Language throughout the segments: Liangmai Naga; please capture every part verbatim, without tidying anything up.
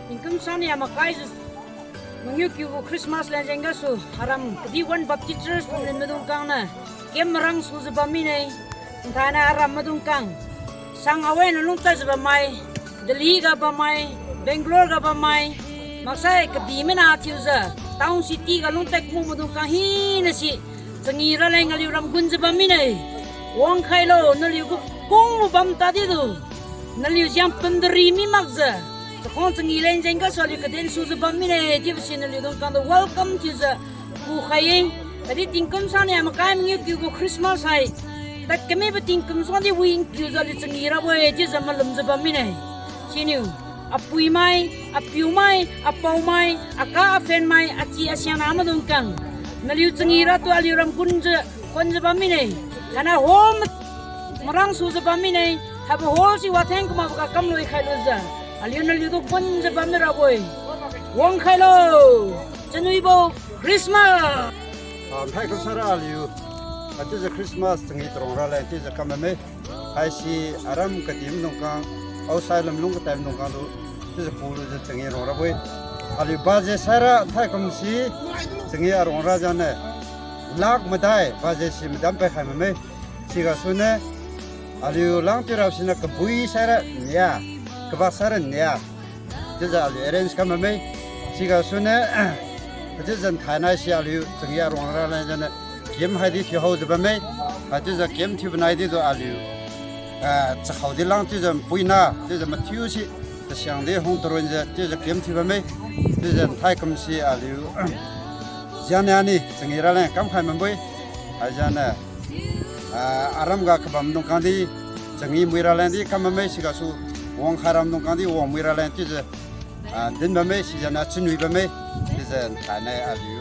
Tingkum sangnia makai jiu mangiu kiugu Christmas leng jeng gasu aram kadi wan Baptist Church phumlin maidung kangna kem marang sujiu bam mine. Nthainai aram maidung kang sang awen lungtadjiu bammai, Delhi ga bammai, Bangalore ga bammai, maksai kadi maina thiujiu town city ga lungtad kamu maidung kang hina si changi raleng aliu ram gunjiu bam mine. Wangkhailo, naliu kakungbo bam tadi du. Naliu jiang pandari mi makjiu, chakhuang changi leng jeng gasu aliu kaden sujiu bam mine chiubo si naliu dung kangtu welcome thiujiu kukhai-e. Khatdi tingkum sangnia makai mangiu kiugu Christmas hai tadkamibo tingkum suangdi win kiujiu aliu changi rabo-e chiujiu malumjiu bam mine. Siniu apuimai, apiumai, apaomai, aka aphenmai, achi asiangna maidung kang, naliu changi ratu aliu ram gunjiu, gunjiu bam mine. Thainai hall ma- marang sujiu bam mine. Haibo hall si watheng kamakboga kamlui khailujiu aliu naliutu gunjiu bam mirabo-e. Wangkhailo, chanuibo Christmas. Ah, nthai kamsara aliu, ah, chiujiu Christmas changi tarong raleng chiujiu kam bamme. Haisi aram kadi maidung kang, outside lam lung katai maidung kangtu chiujiu kulujiu changi rong rabo-e. Aliu baje saira nthai kamsi changi arong rajiu ne, lakh madai baje si madam paikhai bamme. Sigasuniu aliu langtiurabo siniu kabui saira nia, kabak saira nia, chiujiu aliu arrange kam bamme. Sigasuniu, chiujiu nthainai si aliu changi arong raleng jiu ne, kem haidi thiuhaojiu bamme. Haichiujiu kem thiubo naidi tu aliu, ah, chakhaodi lang chiujiu mpuina chiujiu mathiu si, tasiangdi hung tarunjiu chiujiu kem thiu bamme. Chiujiu nthai kamsi aliu jianniani changi raleng kamkhai bambo-e. Haijianiu, ah, aram ga kabamdung kangdi changi mui ralengdi kam bamme, sigasu wangkhai ramdung kangdi wang mui raleng chiujiu, ah, din bamme, sijianiu chunwi bamme. Chiujiu nthainai aliu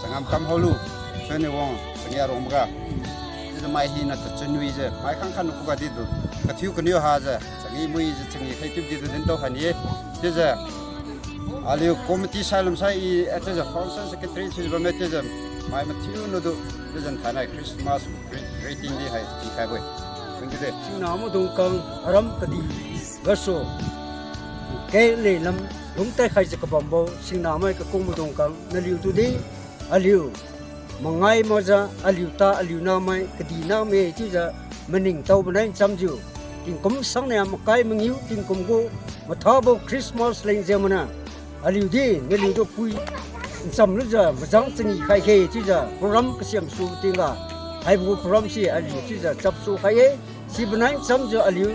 changam kam haolu, suini wang changi arongboga chiujiu mai hina tu chunwijiu mai khangkhat khuga didu kathiu kaniu hajiu changi muijiu changi khai chiubo didu dintao khai ni-e. Chiujiu aliu committee sailam sai i, ah, chiujiu function secretary thiujiu bamme chiujiu mai mathiu nadu chiujiu nthainai Christmas greet- greeting di hai chikhaibo-e. Thank you de. Singna maidung kang aram kadi gasu keng lelam lungtai khaijiu kabambo singnamai kakung maidung kang naliutudi aliu mangai makjiu aliu ta aliu namai kadi name chiujiu maningtao banai nchamjiu, tingkum sangnia makai mangiu tingkum gu mathabo Christmas leng jengmana aliudi naliutu pui nchamlujiu majang changi khai khe chiujiu program kasiam subo tingga haibo program si aliu chiujiu chapsu khai-e. Sibo nai nchamjiu aliu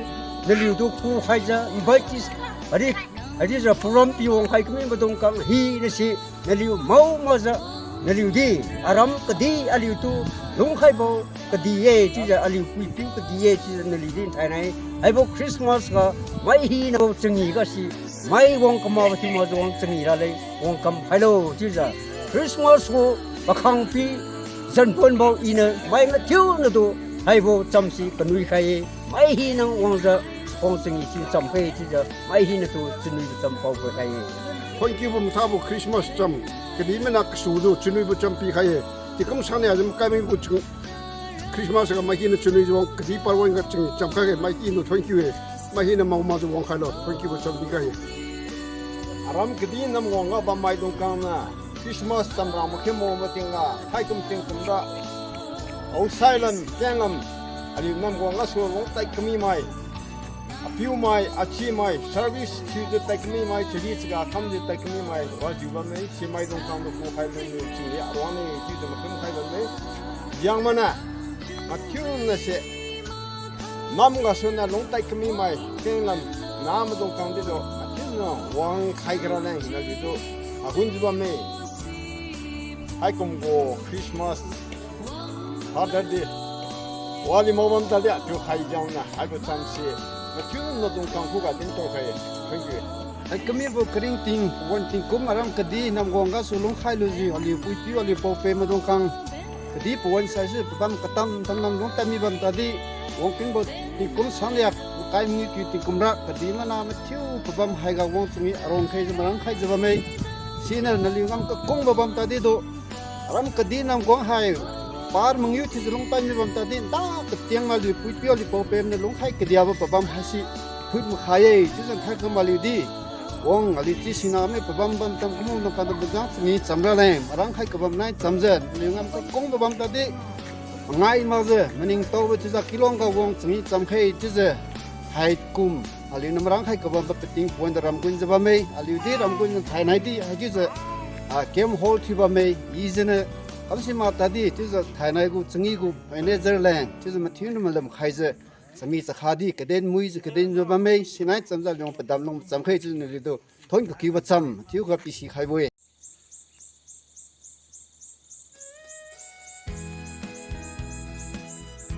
naliutu kukhaijiu invitees, adi, adijiu program pi wangkhai kami maidung kang hina si naliu mao makjiu naliudi aram kadi aliutu lungkhaibo kadi-e chiujiu aliu puipiu kadi-e chiujiu naliudi nthainai haibo Christmas ga mai hinabo changi gasi mai wang kamakbo thiu makjiu wang changi raleng wang kam khailo chiujiu Christmas gu pakhangpi janponbo iniu mai mathiu natu haibo chamsi kanui khai-e. Mai hina wangjiu wang changi thiu chamkhe chiujiu mai hinatu chanui cham paokhai-e. Thank you bo mathabo Christmas cham kadi mana kasutu chanuibo cham pikhai-e. Tingkum sangnia jiu makai mangiu gu chang- Christmas ga mai hina chanuijiu wang kadi parwan ga changi chamkhai-e mai hina thank you-e. Mai hina mao makjiu wangkhailo thank you bo cham pikhai-e. Aram kadi namwang ga bammaidung kangna Christmas chamra makhe mao matingga haikum tingkumra, ausai lam keng lam aliu namwang gasu lungtai kami mai, apiu mai, achi mai, service thiujiu tai kami mai, chari chaga kamjiu tai kami mai wajiu bamme, simaidung kangtu kukhai luniu chingri aruang-e chiujiu makum khai bamme. Jengmana mathiuna se nam gasuniu lungtai kami mai keng lam namaidung kangditu mathiuna wangkhai kara leng naliutu agunjiu bamme. Haikum gu Christmas, Father's Day wali mao bam tadi atu khai jengna haibo chamse mathiuna dung kang khuga dintao khai. Thank you. Hai kamibo karingting pawan tingkum aram kadi namwang gasu lungkhai lujiu aliu puipiu aliu paope maidung kang kadi pawan saisi pabam katam tamnam lungtai mi bam tadi, wangkingbo tingkum sangnia makai mangiu kiu tingkumra kadi mana mathiu pabam haiga wang changmi arong khaijiu marang khaijiu bamme. Siniu naliu ngam kakungbo bam tadi tu aram kadi namwang hai par mangiu thiujiu lungtai mi bam tadi, nda katiang aliu puipiu aliu paope maniu lungkhai kadiabo pabam haise phuit makhai-e chiujiu khai kam aliudi Wang aliu chi sina mi pabam bam tam kumna kanda bujang changi cham raleng, marangkhai kabam nai chamjiu, aliu ngam kakungbo bam tadi, mangai makjiu, maningtaobo chiujiu kilong ga wang changi chamkhai chiujiu, haikum, aliuniu marangkhai kabambo pating point da ramgunjiu bamme, aliudi ramgunjiu thainai di, haichiujiu, ah, camp hold thiu bamme, ijiniu, kamsi mak tadi, chiujiu thainai gu changi gu manager leng, chiujiu mathiuniu malum khaijiu, chami chakha di, kaden muijiu kadenjiu bamme, sinai chamjiu aliu padam lung chamkhai chiujiu naliutu, thon kakiubo cham, thiuga pisi khaibo-e.